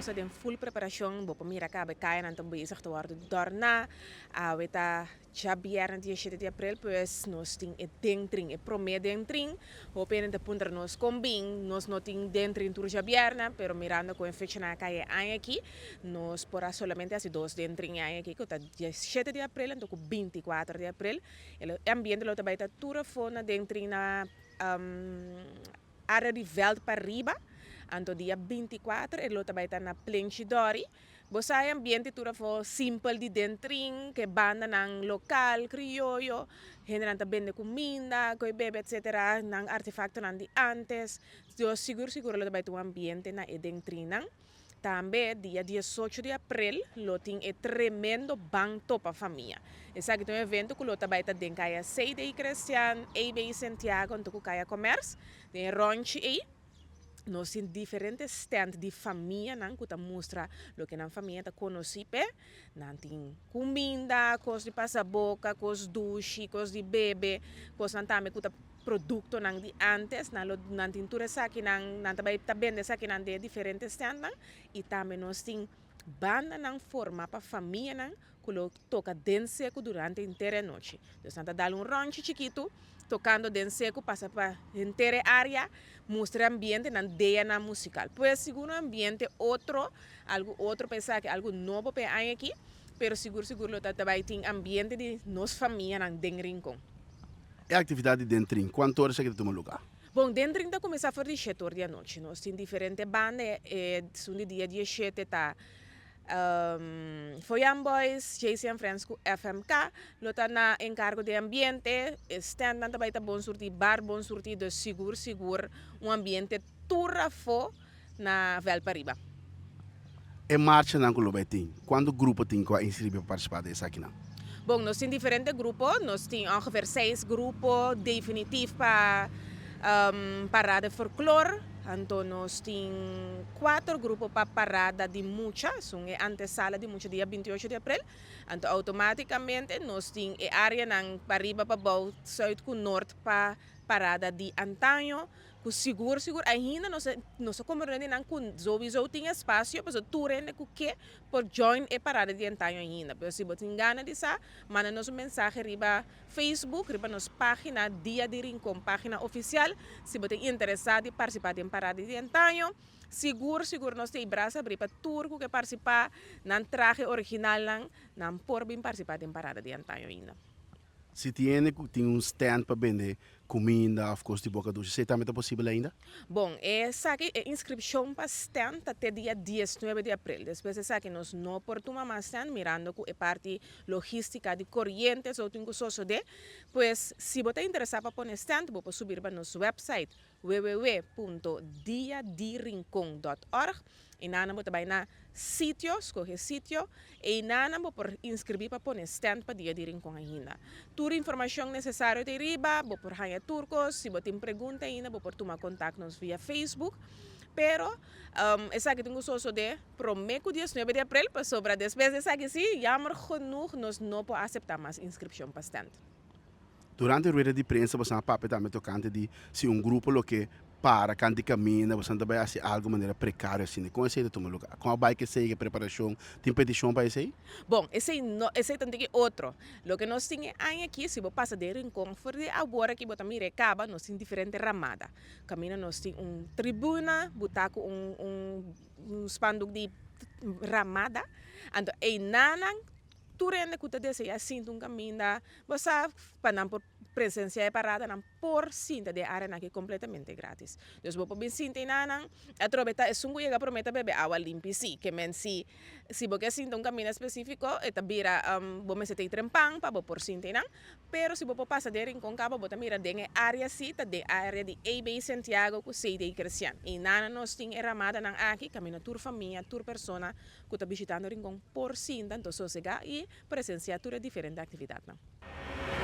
nos ta den full preparashon. Bo por mira kaba e kayanan ta bezig ta wòrdu dòrná. Awe ta djabièrnè 17 di aprel, pues nos tin e dentrin, e promé dentrin. Hopi hende ta puntra nos kon bin nos no tin dentrin tur djabièrnè, pero mirando ku e fechanan a kai e aña aki, nos por a solamente hasi dos dentrin e aña aki, ku ta 17 di aprel anto ku 24 di aprel. E ambiente lo ta bai ta tur afó na dentrin na Area di veld pa riba, anto dia 24 e lo ta bai ta na Plenchi Dori. Bo sa e ambiente tur afo simpel di den trin, ku e bandanan lokal, krioyo, hendenan ta bende kuminda, koe bebe etsetera, nan artefaktonan di antes. Dios sigur sigur lo ta bai ta un ambiente na e den trinnan. Tambe dia 18 di aprel lo tin e tremendo Ban Topa Famia. Esaki ta un evento ku lo ta bai ta den Kaya CD Crestian, AB Santiago anto ku Kaya Commerce. Den e rònchi ei nos tin diferente stand di famianan ku ta mustra loke nan famia ta konosí p'e. Nan tin kuminda, kos di pasa boka, kos dushi, kos di bebe, kosnan tambe ku ta Produktonan di antes, nan lo nan tin tur esakinan, nan ta bai ta bende esakinan den e diferente standnan i tambe nos tin bandanan forma pa famianan ku lo toka den seku durante henter e anochi. Dus nan ta dal un rònchi chikitu tokando den seku pasa pa henter e área mustra e ambiente nan deanan musikal. Pues sigur un ambiente otro, algu otro pa esaki, algu nobo pa e aña aki, pero sigur sigur lo ta bai tin ambiente di nos famianan den Rincon. E aktividat di Den Trin, kuantu ora esaki ta tuma lugá? Bon, Den Trin ta kuminsá for di shete or di anochi. Nos tin diferente banda, e esun di dia 17 ta Foyan Boys, JC and Friends ku FMK lo ta na enkargo di ambiente. E standnan ta bai ta bon surtí, bar bon surtí, dus sigur sigur un ambiente tur afó na vèlt pariba. E marchanan ku lo bai tin, kuantu grupo tin ku a inskribí pa partisipá den esakinan? Bon, nos tin diferente grupo. Nos tin ongeveer seis grupo definitif pa parada folklor. Anto nos tin kuater grupo pa parada di mucha, esun e antesala di mucha dia 28 di aprel. Anto outomátikamente nos tin e áreanan pariba pabou, sùit ku nort pa parada di antaño. Ku sigur sigur ainda nos a nos a komprende nan ku souiso tin espasio pasobra tur hende ku ke por join e parada di antaño ainda. Pero si bo tin gana di sa, manda nos un mensahe riba Facebook, riba nos pagina Dia di Rincon pagina ofisial, si bo ta interesá di partisipá den parada di antaño. Sigur sigur nos ta e brasa abrí pa tur ku ke partisipá, nan trahe originalnan, nan por bin partisipá den parada di antaño ainda. Si tin hende ku tin un stand pa bende kuminda òf kos di boka dushi, esei tambe ta posibel ainda? Bon, esaki, e inskripshon pa stand ta te dia 19 di aprel. Despues di esaki nos no por tuma mas stand mirando ku e parti logístika di koriente esou tin ku sosodé. Pues, si bo ta interesá pa pone stand, bo por subi riba nos website www.diadirincon.org Einan bo ta bai na sitio, skohe sitio, einan bo por inskribí pa pone stand pa Dia di Rincon ainda. Tur informashon nesesario ta riba, bo por haña tur kos, si bo tin pregunta ainda bo por tuma kontak nos via Facebook. Pero esaki tin ku sosodé promé ku 19 di aprel pasobra despues di esaki sí, jammer genoeg nos no por aseptá mas inskripshon pa stand. Durante rueda di prensa boso a papia tambe tokante di si un grupo lo ke para kant di kaminda, boso ta bai hasi algu manera prekario asina. Kon esei ta tuma luga? Kon a bai ku esei, ku e preparashon? Tin petishon pa esei? Bon, esei no, esei ta un tiki otro. Loke nos tin e aña aki, si bo pasa den Rincon for di awor aki bo ta mira e kaba, nos tin diferente ramada. Kaminda nos tin un tribuna, bo ta ku un un un spandoek di ramada. Anto einanan Tur hende ku ta deseá sinta un kaminda, bo sa, pa nan por presensiá e parada, nan por sinta den e áreanan aki kompletamente grátis. Dus bo por bin sinta einanan, atrobe ta esun ku yega promé ta bebe awa limpi sí. Ke men si si bo ke sinta un kaminda spesífiko e ta bira bo mester ta i trempan pa bo por sinta einan. Pero si bo por pasa den Rincon kaba bo ta mira den e área sí ta den área di AB Santiago ku CD Crestian. Einanan nos tin e ramadanan aki kaminda tur famia, tur persona ku ta bishitando Rincon por sinta anto sosegá i presensiá tur e diferente aktividatnan.